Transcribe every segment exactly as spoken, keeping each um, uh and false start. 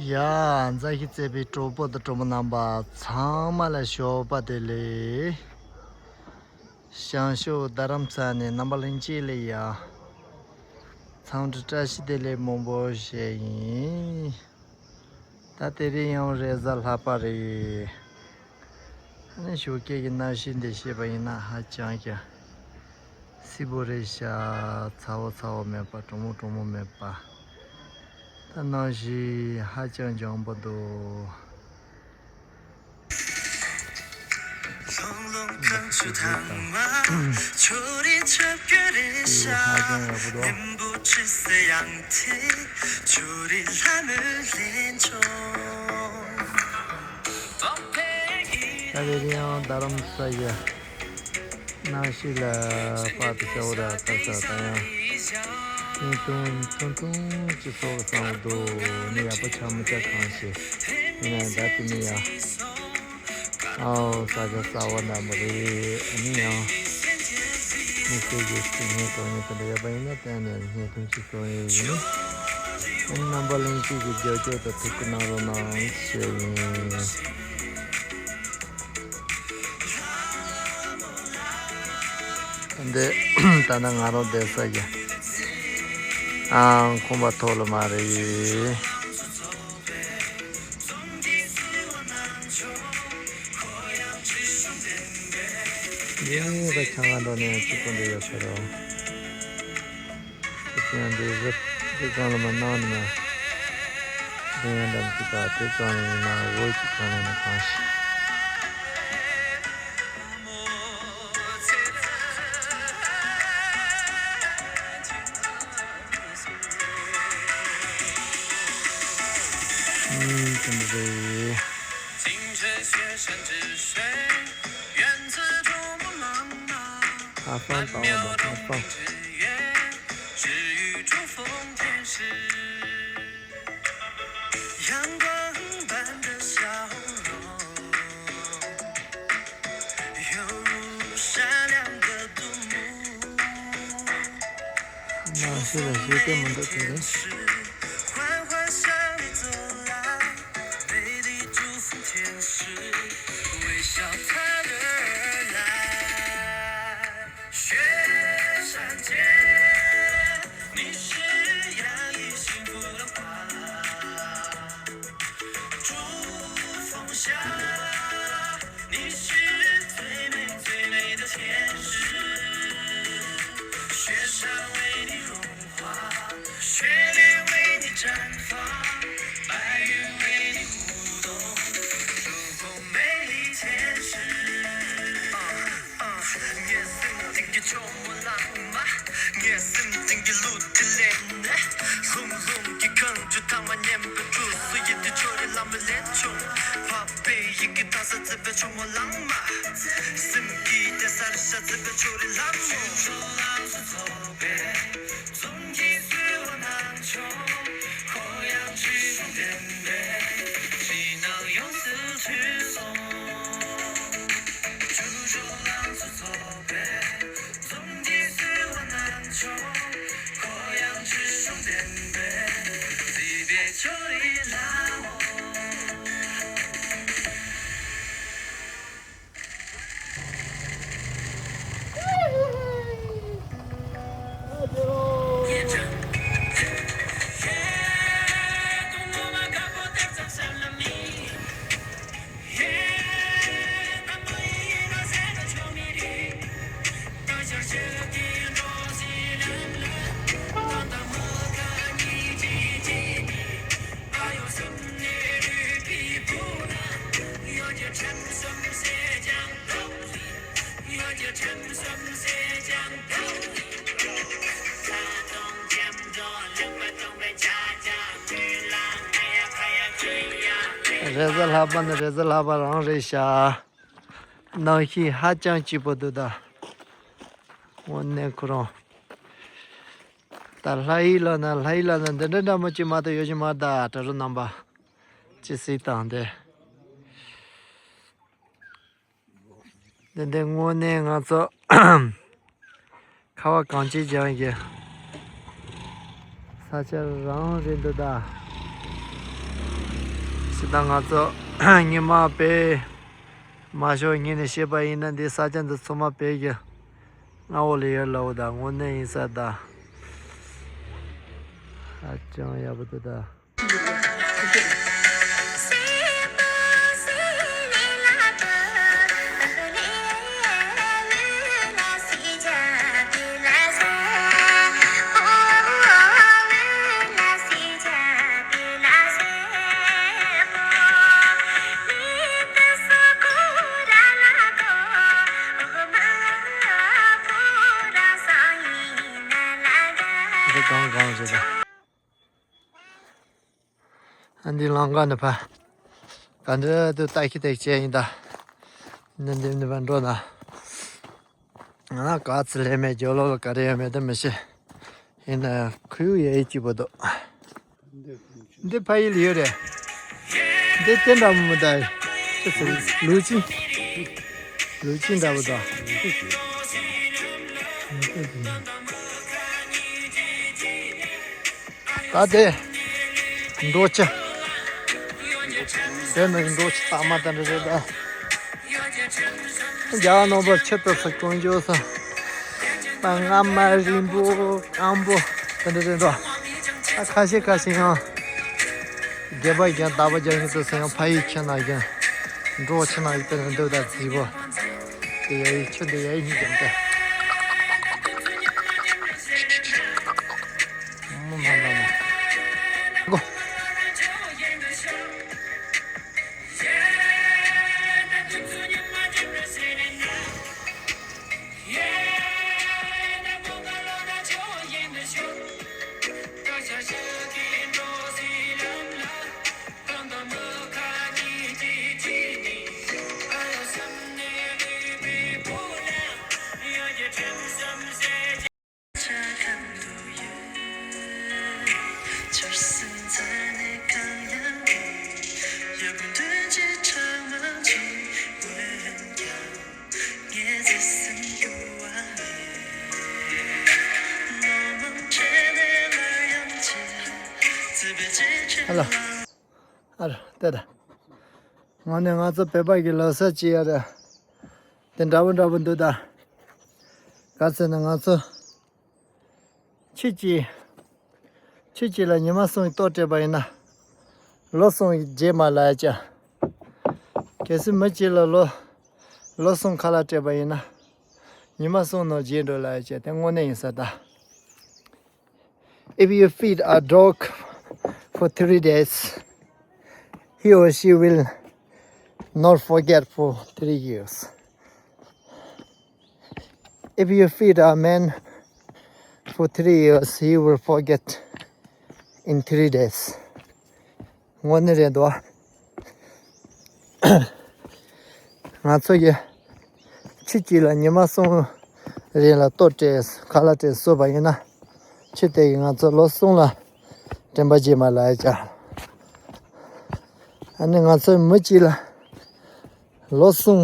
ཡ། མཛའ་བཤེས་བརྩེ་བའི་གྲོགས་པོ་དང་གྲོགས་མོ་རྣམ་པ་ཚང་མ་ལ་ཞོགས་པ་བདེ་ལེགས། བྱང་ཕྱོགས་རྡ་རམ་ས་ནས་རྣམ་པ་གླིང་སྐྱིད་ལ་ཡ། འཚམས་འདྲི་བཀྲ་ཤིས་བདེ་ལེགས་མང་པོ་ཞུ་ཡིན། ད་དེ་རིང་ཡང་རེས་གཟའ་ལྷག་པ་རེད། ཨ་ནི་ཞོགས་ཀས་ཀྱི་གནམ་གཤིས་འདི་བཤད་པ་ཡིན་ན་ཧ་ཅང་ཀྱང་བསིལ་པོ་རེད་ཤག་ཚ་བོ་ཚ་བོ་མེད་པ། གྲང་མོ་གྲང་མོ་མེད་པ། ད་གནམ་གཤིས་ཧ་ཅང་འཇམ་པོ་འདུག་ད་རེ་རེ་ཡང་རྡ་རམ་ས་ཡ། གནམ་གཤིས་ལ་དཔག་ཏུ་བྱ་བ་ར་ད་ས་ད་ཡང་བརྙན་ཐུང་ཐུང་ཐུང་ཅིག་བཟོ་བསམ་འདུག་ནི་ཡག་པོ་ཆགས་མི་ཆགས་གང་ཤེས། ཡིན་ན་ད་དེ་ནི་ཡང་ཨའོ་ས་ཆ་གསར་བ་འདྲ་མོ་རེད། ཨ་ནི་ཡང་མི་ཚེ་གི་དུས་ངན་གྲོགས་ངན་དེ་འདྲ་ཡོད་པ་ཡིན་ན་གཏན་ནས་བརྙན་ཐུང་ཅིག་བཟོ་ཡས་ཡིན། ཨ་ནི་རྣམ་པ་གླིང་སྐྱིད་ཀྱི་རྒྱབ་སྐྱོར་དང་ཐུགས་ཁུར་གནང་རོགས་གནང་ཞུ་ཡིན། འདི་ད་ནི་ང་རང་བསྡད་ས་ཡ། ཨང་ཁོམ་པ་ཐོག་ལ་མ་རེད། ཡིན་པ་ཆང་ང་འགྲོ་ནས་ཅི་གོ་འདི་ཡོད་ཟེར་རོ། ཁྱེད་ཚོས་འདི་རེབ་འདི་གང་ལ་མ་གནང་ནི་མ། འདི་ཡང་འདམ་གྱི་ད་དེ་གང་ཡིན་ན་འོ་ཅི་གང་ཡིན་ན་གང་ཞིག་ཨུམ། དེ་འདྲ་རེད། ཧ་ཧ་ཧ་ཧ། ནང་ཤེས་ལ་ཤེས་ཏེ་མི་འདུག་དེ་རེད། རེས་གཟའ་ལྷག་པ་ནི་རེས་གཟའ་ལྷག་པ་རང་རེད་ཤག་གནམ་གཤིས་ཧ་ཅང་སྐྱིད་པོ་འདུག་ད་དངོས་གནས་ཁོ་རང་ད་ལྷ་ཡིག་ལ་ན་ལྷ་ཡིག་ལ་ན་འདི་འདྲ་འདྲ་མོ་ཅིག་མ་གཏོགས་ཡོད་ཀྱི་མ་རེད། ད་གྲྭ་རུ་རྣམ་པ་ཅི་སྲིད་དང་དེ། འདི་འདི་དངོས་གནས་ང་ཚོ་ཁ་བ་གངས་ཅན་ལྗོངས་ཀྱི་ས་ཆ་རང་རེད་འདུག་ད། ད་ང་ཚོ་ཉི་མ་དཔེ་མ་ཤོར་ཉིན་ནས་བཤད་པ་ཡིན་ན། འདི་ས་ཆ་འདི་ཚང་མ་དཔེ་གི་མངའ་འོག་ལ་ཡོད་ལབ་ད། དངོས་གནས་ཡིན་ས་ད། ཧ་ཅང་ཡག་པོ་འདུག་ད། འདི་གང་གང་ཞིག་ད། ཨ་འདི་ལམ་ཁ་ནས་ཕར་ག་འདྲ་འདུག་ལྟ་ཁྱི་དེ་བྱས་ཡིན་ད། འདི་འདི་འདི་བར་འགྲོ་ན། ང་ག་ཚོད་ལས་མེད། རྒྱབ་ལོགས་ལ་ག་རེ་ཡོད་མེད་དེ་མི་ཤེས། ཡིན་ན་ཁོར་ཡུག་ཡག་ཡག་སྐྱིད་པོ་འདུག། འདི་ཕ་ཡུལ་ཡོད་རེད། འདི་དེ་འདྲ་མི་འདུག། ལུག་ཅིང་། ལུག་ཅིང་འདྲ་པོ་འདུག། ད་དེ་འབྲོག་ཁྱི། དེ་ནི་འབྲོག་ཁྱི་དག་མ་དེ་འདྲ་རེད་ད། རྒྱ་གར་ནང་པར་ཁྱི་ལྟ་ས་གང་འཇོག་ས། ད་རྔ་མ་རིང་པོ་སྐམ་པོ་དེ་འདྲ་རེད་འགྲོ། ད་ཁ་ཤས་ཁ་ཤས་ཡང་སྒལ་པ་རྒྱག་འདག་པ་རྒྱག་མཁན་དེ་ཚོ་ཡང་ཕ་ཡུལ་ཁྱི་ནང་བཞིན། འབྲོག་ཁྱི་ནང་བཞིན་དེ་འདྲ་འདུག་ད། རྫིག་པོ་དེ་ཡ་ཡི་ཁྱི་འདི་ཡ་ཡི་སྙིང་རྗེ་མོ་དེ། མོ་མ་མ་མ། གོ། ཧ་ལོ། ཨ་ར་ལྟོས་དང་། དངོས་གནས་ང་ཚོ་བོད་པ་གི་ལོ་གསར་ཅིག་ཡོད་རེད། དེ་འདྲ་པོ་འདྲ་པོ་འདུག་ད། ག་ཚོད་ན་ང་ཚོ། ཁྱི་གཅིག་ཁྱི་གཅིག་ལ་ཉི་མ་གསུམ་ལྟོ་སྤྲད་པ་ཡིན་ན། ལོ་གསུམ་རྗེས་མ་ལ་ཡ་ཅག། གལ་སྲིད་མི་གཅིག་ལ་ལོ། ལོ་གསུམ་ཁ་ལག་སྤྲད་པ་ཡིན་ན། ཉི་མ་གསུམ་ནང་རྗེས་འགྲོ་ལ་ཡ་ཅག་དེ་དངོས་གནས་ཡིན་ས་ད། If you feed a dog for three days, he or she will not forget for three years. If you feed a man for three years, he will forget in three days. དངོས་གནས་རེད་འདུག། ང་ཚོ་གི་ཁྱི་གཅིག་ལ་ཉི་མ་གསུམ་རིང་ལ་ལྟོ་སྤྲད། ཁ་ལག་སྤྲད་གསོས་པ་ཡིན་ན། ཁྱི་དེ་གིས་ང་ཚོ་ལོ་གསུམ་ལ་དྲན་པ་བརྗེད་མ་ལ་ཡ་ཅག། ཨ་ནི་ང་ཚོ་མི་གཅིག་ལ་ལོ་གསུམ་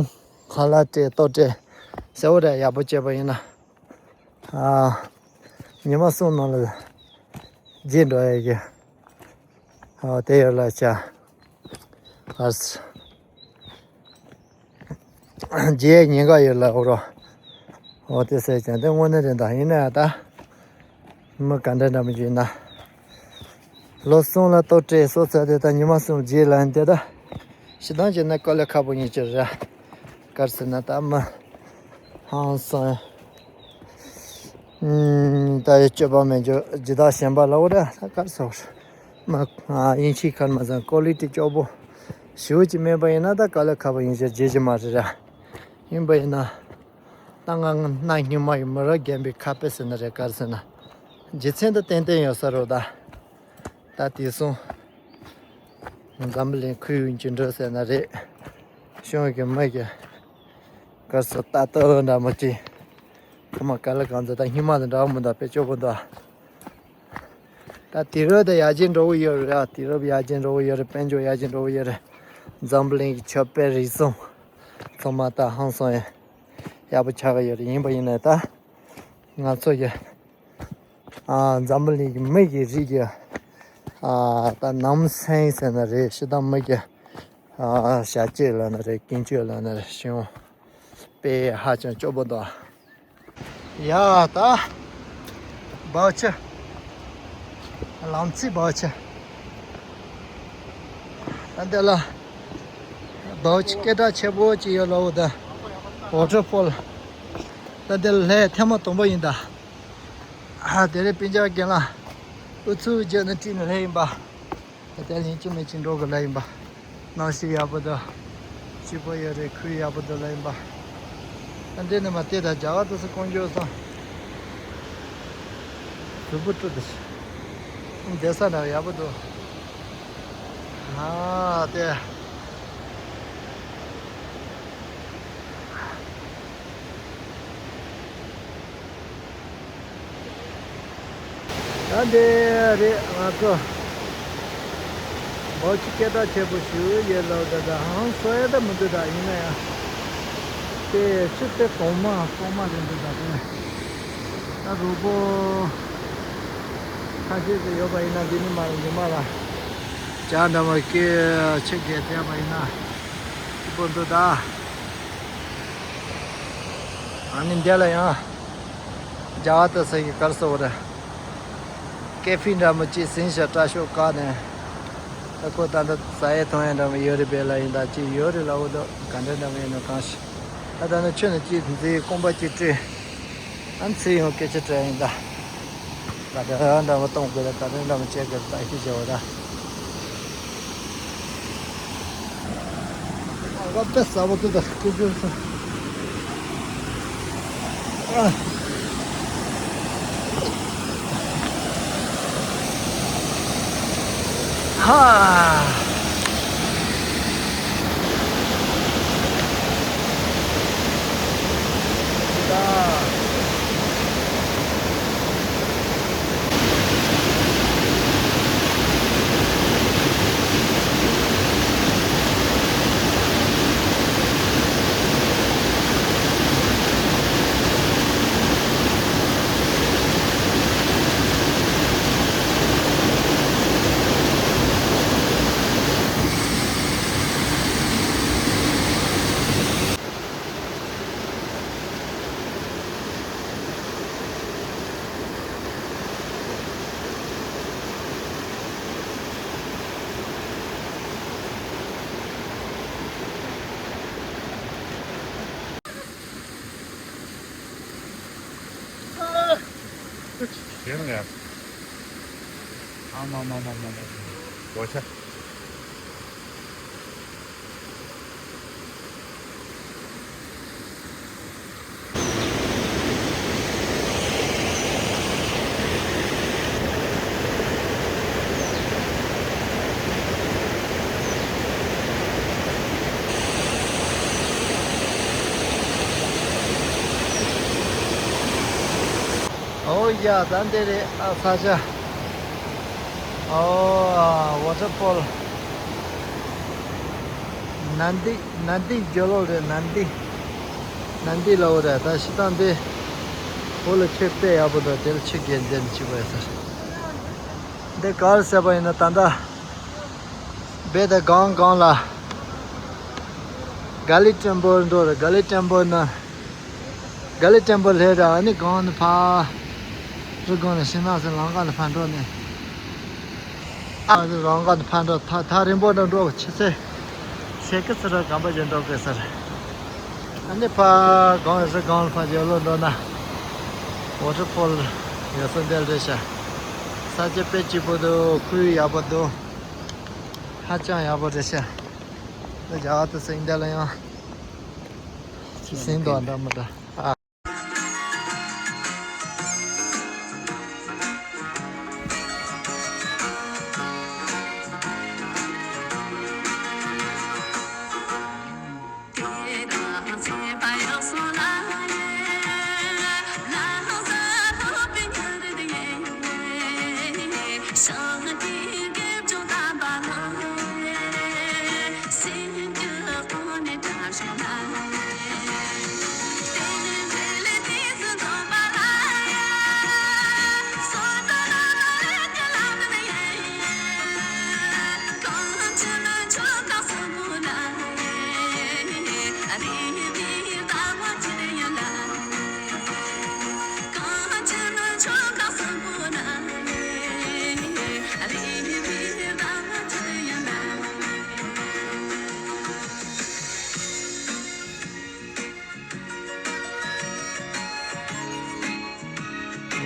ཁ་ལག་སྤྲད་ལྟོ་སྤྲད་གསོས་པ་རེད། ཡག་པོ་བྱས་པ་ཡིན་ན། ཨ། ཉི་མ་གསུམ་ནང་ལ་རྗེས་འགྲོ་ཡ་གི། ཨ། དེ་ཡོད་ལ་ཅག། ཨ། རྗེས་ཉེན་ཁ་ཡོད་ལ་འོ་རོ། འོ་དེ་ཟེར་ཀྱང་དེ་དངོས་གནས་རེད་ད། ཡིན་ན་ཡང་ད། མི་ག་འདྲ་འདྲ་མི་བྱེད་ན། ལོ་གསུམ་ལ་ལྟོ་སྤྲད་གསོས་ཚར་དེ་ད་ཉི་མ་གསུམ་རྗེས་ལ་ཡིན་དེ་ད། ཞེ་སྡང་བྱས་ན་དཀའ་ལས་ཁག་པོ་ཡིན་གྱི་རེད། ག་རེ་ཟེར་ན་ད་མི་ཧང་སང་། ཨུམ། ད་ཡ་སྤྱོད་པ་མེད་རྒྱུ་ཇི་ལྟར་ཞེན་པ་ལ་འོ་ར་ད་ག་རེ་ཟེར། མ་ཨ་ཡིན་ཤི་ཁར་མ་ཟང་ཀོ་ལི་ཊི་སྐྱོ་པོ་ཞེ་པོ་ཅིག་མེད་པ་ཡིན་ན་ད་དཀའ་ལས་ཁག་པོ་ཡིན་ཤག་བརྗེད་ཀྱི་མ་རེད་ར། ཡིན་པ་ཡིན་ན། ད་ང་གནའ་སྔོན་མ་ཡི་མི་རབས་རྒན་པའི་ཁ་དཔེ་ཟེར་ན་རེད། ག་རེ་ཟེར་ན། རྗེ་བཙུན་ད་ཏན་ཏན་ཡོད་ས་རེད་ད། ད་དེང་སང་འཛམ་བུ་གླིང་ཁོར་ཡུག་འགྱུར་འགྲོས་ཟེར་ན་རེད། གཞུང་གི་མི་གི་ག་རེ་ཟེར་ལྟ་སྟངས་འདྲ་མི་གཅིག་ཁོ་མ་ག་ལེར་གང་ཚེ་ད་སྔོན་མ་དང་འདྲ་བ་མི་འདུག་དཔེ་སྐྱོ་པོ་འདུག་ད་དུས་རབས་དང་ཡར་རྒྱས་འགྲོ་གི་ཡོད་རེད། དུས་རབས་ཡར་རྒྱས་འགྲོ་གི་ཡོད་རེད། དཔལ་འབྱོར་ཡར་རྒྱས་འགྲོ་གི་ཡོད་རེད། འཛམ་བུ་གླིང་གི་ཆོས་དཔལ་རིག་གསུམ་ཚང་མ་ད་ཧང་སང་ཡ་ཡག་པོ་ཆགས་ཀྱི་ཡོད་རེད། ཡིན་པ་ཡིན་ན་ད་ང་ཚོ་གི་ཨ་འཛམ་བུ་གླིང་གི་མི་གི་རིགས་ཀྱི་ ཨ་ད་ནམ་སེང་ཟེར་ན་རེད། ཤི་དང་མི་གི་ཨ་ཞག་གཅིག་ལ་ན་རེད། ཀིན་ཅུ་ལ་ན་རེད། ཤི་ཡོང་པས་ཧ་ཅང་སྐྱོ་པོ་འདུག། ཡ་ད་བའོ་ཆེ། ལམ་ཚིག་བའོ་ཆེ། ད་འདི་ལ་བའོ་ཆེ་སྐད་གྲགས་ཆེ་པོ་ཅིག་ཡོད་ལ། འོ་ད་ཝ་ཊར་ཕོལ། ད་འདི་ལ་ལྷས་ཐེངས་མ་དང་པོ་ཡིན་ད། ཨ་དེ་རིང་སྤུན་ཀྱག་རྒན་ལགས་ཨུ་ཚུགས་བརྒྱབ་ནས་ཁྲིད་ནས་སླེབས་ཡིན་པ། ད་ལྟ་ལན་གཅིག་མིན་གཅིག་འགྲོ་དགོས་ལབ་ཡིན་པ། གནམ་གཤིས་ཡག་པོ་འདུག། སྐྱིད་པོ་ཡོད་རེད། ཁུལ་ཡག་པོ་འདུག་ལབ་ཡིན་པ། ཨ་འདི་ནས་མ་བལྟས་ད་རྒྱ་གར་དུ་སུ་ཀོང་ཇོ་སོང་། གཟུགས་པོ་བཀྲུ་དུ་ཤི། བསྡད་ས་འདྲ་ཡག་པོ་འདུག། ཨ་དེ། ད་འདི་རེད། ང་ཚོ་བའོ་ཆེ་སྐད་གྲགས་ཆེ་པོ་ཞིག་ཡོད་ལབ། ད་ད་ཧང་སོ་ཡ་ད་མི་འདུག། ད་ཡིན་ན་ཡང་དེ་ཆུ་དེ་གོང་མ་གོང་མ་རེད་འདུག། ད་དེ་ད་རུ་པོ་ཁ་ཤས་ཤིག་ཡོད་པ་ཡིན་ན། འདི་ནི་མ་རེད། འདི་མ་ལ་ཇ་འདྲ་བ་སྐད་ཆུ་རྒྱས་བསྡད་པ་ཡིན་ན་སྐྱིད་པོ་འདུག། ད་ཨ་ནི་འདི་ལ་ཡང་རྒྱ་གར་དུ་ས་ཡི་གར་སོ་རེད། ཀེ་ཧྥེ་འདྲ་མོ་ཅིག་ཟིན་ཤག། སྐྲ་ཤོག་བཀག་ནས། ད་ཁོ་ད་ལྟ་ཟ་ཡས་འཐུང་ཡས་འདྲ་མོ་ཡོད་རེད་པས་ལ། ཡིན་ད་ཅིག་ཡོད་རེད་ལ། འོ་དོ་ག་འདྲ་འདྲ་མོ་ཡིན་ནོ་གང་ཤེས། ད་ད་ནི་ཆུ་ནི་ཅིག་འཛིན་རྐང་པ་ཅིག་བཀྲུས། ཨ་ཚེ་ཡོང་སྐད་ཆ་དྲན་ཡིན་ད། ད་ད་འདྲ་མོ་གཏོང་དགོས་ལ། ད་འདྲ་འདྲ་མོ་བྱེད་དགོས་ལ། ད་ཤི་བྱ་བ་ད། ཨ་དཔེ་ཟབ་པོ་འདུག་ད། ཀུ་ཀུ་སོང་། ཨ། ཧ། ཁྱེད་རང་ཡ། ཨ་མ་མ་མ་མ་མ། གོ་ཆ། ཨོ་ཡ། ད་འདི་རེད་ཨ། ས་ཆ། ཨོ་ཝ་ཊར་ཕོལ། ནན་དི། ནན་དི་རྒྱལ་ལོ་རེད། ནན་དི། ནན་དི་ལ་འོ་རེད། ད་ཤི་སྟངས་འདི་བོད་ལ་ཆེ་དཔེ་ཡག་པོ་འདུག། དེ་ལ་ཆེ་གལ་འདེབས་ཆེ་བས་ཟེར། འདི་གར་ཟེར་བ་ཡིན་ན་ད་ལྟ་བེ་ད་གང་གང་ལ་ག་ལི་ཊེམ་པལ་འགྲོ་རེད། ག་ལི་ཊེམ་པལ་ན། ག་ལི་ཊེམ་པལ་ལྷས་ར། ཨ་ནི་གང་ནི་ཕ་རི་གང་ལ་ཤི་ན་ཟེར། ལང་ཀ་ལ་ཕ་འགྲོ་ནས། ཨ་ནི་ལང་ཀ་ལ་ཕ་འགྲོ། ཐག་ཐག་རིང་པོ་འགྲོ་འགྲོ་ཆི་ཚེ་ཤེ་ཀི་ཚི་ར་གམ་པ་ཅན་འགྲོ་དགོས་ཟེར། ཨ་ནི་ཕ་གང་རི་གང་ལ་ཕ་ཇོ་ལོ་འགྲོ་ན་ཝ་ཊར་ཕོལ་ཡོད་ས་འདི་རེད་ཤག། ས་ཆ་དཔེ་སྐྱིད་པོ་འདུག། ཁུལ་ཡག་པོ་འདུག། ཧ་ཅང་ཡག་པོ་རེད་ཤག། ད་རྒྱ་གར་དུ་སེང་འདི་ལ་ཡང་ཅི་སེང་འདུག་འདྲ་མི་འདྲ། ཨ།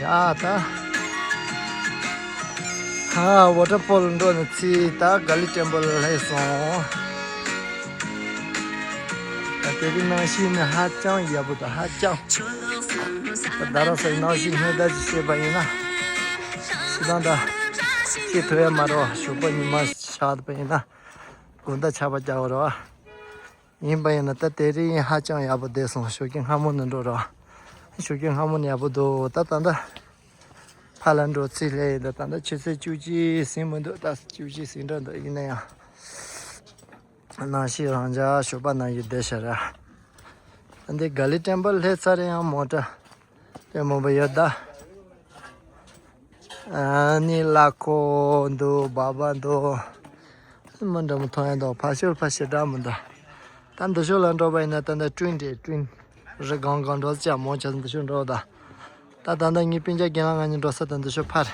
ཡ་ད། ཧ། ཝ་ཊར་ཕོལ་འགྲོ་ནས་ཚིག་ད་ག་ལི་ཊེམ་པལ་སླེབས་སོང་། ད་དེ་རིང་གནམ་གཤིས་ནི་ཧ་ཅང་ཡག་པོ་དང་ཧ་ཅང་། ད་རྡ་རམ་ས་ལའི་གནམ་གཤིས་སྔོན་བརྡ་ཅིག་བཤད་པ་ཡིན་ན། སྤྱིར་བཏང་ད་ཤེས་ཐུབ་ཡ་མ་རེད་བ། ཞོགས་པ་ཉི་མ་ཤར་བ་ཡིན་ན་དགོང་དག་ཆར་པ་རྒྱག་གི་རེད་བ། ཡིན་པ་ཡིན་ན་ད་དེ་རིང་ཧ་ཅང་ཡག་པོ་བསྡད་སོང་། ཞོགས་ཀྱི་སྔ་མོ་ནས་འགྲོ་རོགས། ཞོགས་ཀྱི་སྔ་མོ་ནས་ཡག་པོ་འདུག་ད་ད་ད་ཕར་ལ་འགྲོ་ཚིག་ལྷད་ཡིན། ད་ད་ད་ཆུ་ཚོད་བཅུ་གཅིག་ཟིན་མི་འདུག་ད་བཅུ་གཅིག་ཟིན་འགྲོ་འདུག་ཡིན་ན་ཡང་གནམ་གཤིས་རང་འཇགས་ཞོགས་པ་ནང་བཞིན་བསྡད་ཤག་ར། ད་འདི་ག་ལི་ཊེམ་པལ་སླེབས་ཚར་ཡང་མོ་ཊ་དེ་མང་པོ་ཡོད་ད། ཨ་ནི་གླ་འཁོར་འདུག་སྦག་སྦག་འདུག་མི་འདྲ་མི་མཐོང་ཡ་འདུག་ཕ་ཤུལ་ཕ་ཤུལ་འདྲ་མི་འདུག་ད་འདི་ཤོག་ལ་འགྲོ་བ་ཡིན་ན་ད་ནི་ཀྲིན་རེད། ཀྲིན་རི་སྒང་སྒང་འགྲོ་ཅག་མོ་ཆ་འདི་ཤོག་འགྲོ་ད། ད་ད་ད་ངའི་སྤུན་ཀྱག་རྒན་ལགས་ང་གཉིས་འགྲོ་ས་ད་འདི་ཤོག་ཕར།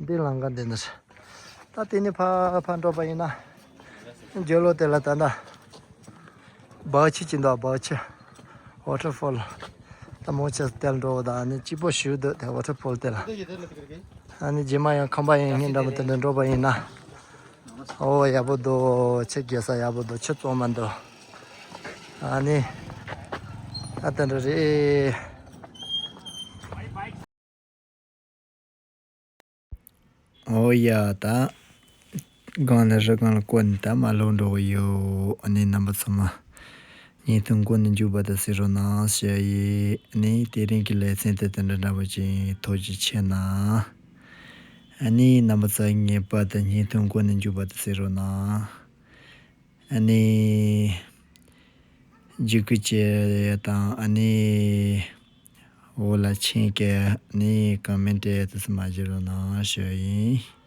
འདི་ལམ་ཁ་འདི་འདི་རེད། ད་དེ་ནས་ཕར་ཕར་འགྲོ་བ་ཡིན་ན། རྒྱབ་ལོགས་དེ་ལ་ད་ལྟ་སྦག་ཆུ་ཅིག་འདུག་སྦག་ཆུ། ཝ་ཊར་ཕོལ། ད་མོ་ཆ་དེ་ལ་འགྲོ་བ་དང་ཨ་ནི་སྐྱིད་པོ་ཞེ་པོ་འདུག་དེ་ཝ་ཊར་ཕོལ་དེ་ལ། ཨ་ནི་རྗེས་མ་ཡང་ཁང་པ་ཡང་སྙིང་འདྲ་མོ་དེ་འདྲ་འགྲོ་བ་ཡིན་ན། ཨོ་ཡག་པོ་འདུག་ཆུ་རྒྱག་ས་ཡག་པོ་འདུག་ཆུ་གཙང་མ་འདུག་ཨ་ནི། ད་དེ་འདྲ་རེད། ཨོ་ཡ་ད། སྒང་ལ་རི་སྒང་ལ་བསྐོར་ནས་ད་མར་ལོག་འགྲོ་གི་ཡོད། ཨ་ནི་རྣམ་པ་ཚང་མ། བརྙན་ཐུང་འགོ་ནས་མཇུག་བར་དུ་གཟིགས་རོགས་གནང་ཞུ་ཡ་ཡིན། ཨ་ནི་དེ་རིང་གི་ལེ་ཚན་དེ་དེ་འདྲ་འདྲ་པོ་ཅིག་ཐུགས་རྗེ་ཆེ་གནང་། ཨ་ནི་རྣམ་པ་ཚོ་ངེས་པར་དུ་བརྙན་ཐུང་འགོ་ནས་མཇུག་བར་དུ་གཟིགས་རོགས་གནང་། ཨ་ནི། བརྒྱུད་སྐུལ་བྱེད་ཡ་དང་ཨ་ནི། འོག་ལ་མཆན་བཀོད་ཨ་ནི་ཀོ་མེན་ཊི་ཡ་དེ་ཚོ་མར་བརྗེ་རོགས་གནང་ཞུ་ཡ་ཡིན།